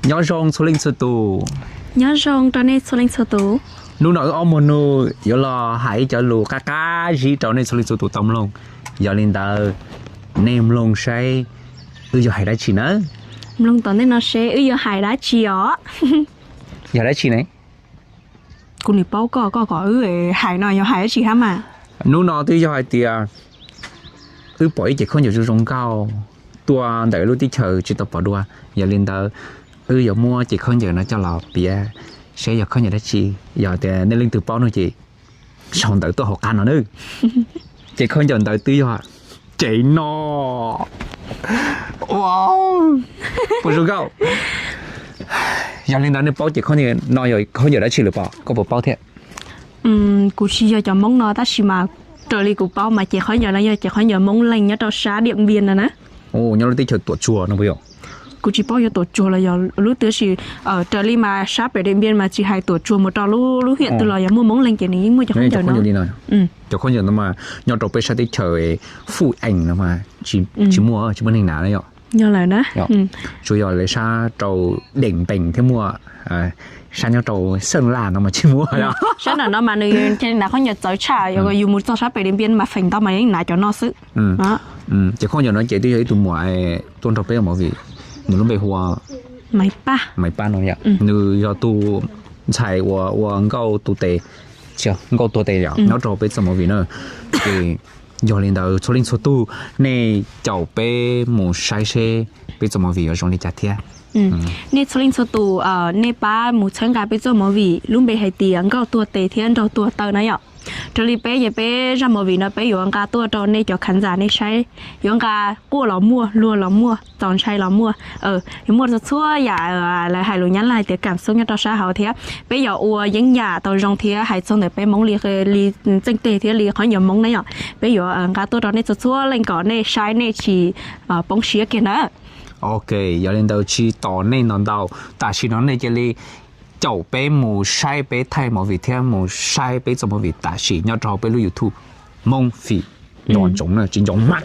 Nyob zoo txhua leej txhua tus. Nyob zoo rau nej txhua leej txhua tus. Hnub no wb ob muag nus yuav los hais ib cov lus qab qab zib rau nej txhua leej txhua tus tau mloog. Yog li ntawd, nej mloog saib wb yuav hais dab tsi na. Mloog tom ntej no seb wb yuav hais dab tsi os. Yog dab tsi ne? Kuv nim paub koj, koj kom wb hais no yog hais dab tsi hab mas? Hnub no twb yog hais tias wb pom ib ce khaub ncaws zoo zoo nkauj tuaj ntawm lub teb chaws tsis tau pom dua. Yog li ntawd, wb yuav muab ce khaub ncaws no coj los piav seb yog khaub ncaws dab tsi. Yog tias nej leej twg paub no ces sau ntawv tuaj hauv qab no na. Ces khaub ncaws ntawd twb yog ces no. Wow, puas zoo nkauj? Yog li ntawd nej paub ces khaub ncaws no yog khaub ncaws dab tsi lawm pob? Koj puas paub thiab? Kuv tsis yog cov Hmoob no tab sis mas raws li kuv paub mas ces khaub ncaws no yog ces khaub ncaws Hmoob Leej nyob rau sab Diam Npiam no na. Nyob lub teb chaws Tuam Tsuag no puas yog? Kuv tsis paub yog Tuam Tsuag los yog lub twg tab sis raws li mas sab pem Diam Npiam mas tsis hais Tuam Tsuag mus rau lub lub hiam twg los yog muaj Hmoob Leej ces nws yeej muaj cov khaub ncaws no. Cov khaub ncaws no mas nyob rau peb sab teb chaws Fuj Ees no mas tsis muaj, tsis muaj neeg hnav na yom. Yog lawm na. Tsuas yog lawv sab rau Deem Npees thiab muaj, sab nyob rau Xeej Laj no mas tsis muaj. Sab nram no mas nws hnav khaub ncaws txawv tshaj, yus mus txog sab pem Diam Npiam mas feem ntau mas yeej hnav cov no xwb. Ces khaub ncaws no ces twb yog ib tug muam tuaj nrog peb ua movie, nws lub npe hu ua Maiv Paj no yom. Nws yog tus ntxhais uas ua nkauj tua tes, nkauj tua tes yom, nyob rau peb txoj movie na. Ces yog li ntawd txhua leej txhua tus, nej caum peb mus saib seb peb txoj movie yuav zoo li cas thiab. Nej txhua leej txhua tus, nej pab mus txhawb nqa peb txoj movie lub npe hais tias Nkauj Tua Tes thiab Nraug Tua Taw na yom. Raws li peb ces peb zaj movie no peb yuav nqa tuaj rau nej cov khán giả nej saib, yuav nqa quaj los muaj, luag los muaj, txaus ntshai los muaj, yuav muaj txhua txhua yam lawv hais lus Nyab Laj hais tias cảm xúc nyob rau sab hauv thiab. Peb yuav ua yeeb yam tau zoo thiab hais txog ntawm peb Hmoob li, li txheej teg thiab li qhov nyuam Hmoob na yom. Peb yuav nqa tuaj rau nej txhua txhua leej kom nej saib nej tsis poob siab kiag na. Ok, yog li ntawd tsis tos nej ntau ntau, tam sim no nej cia li caum peb mus saib peb thaij movie thiab mus saib peb txoj movie tam sim nyob rau peb lub YouTube Hmoob Fim. Nco ntsoov na, tsis nco mas.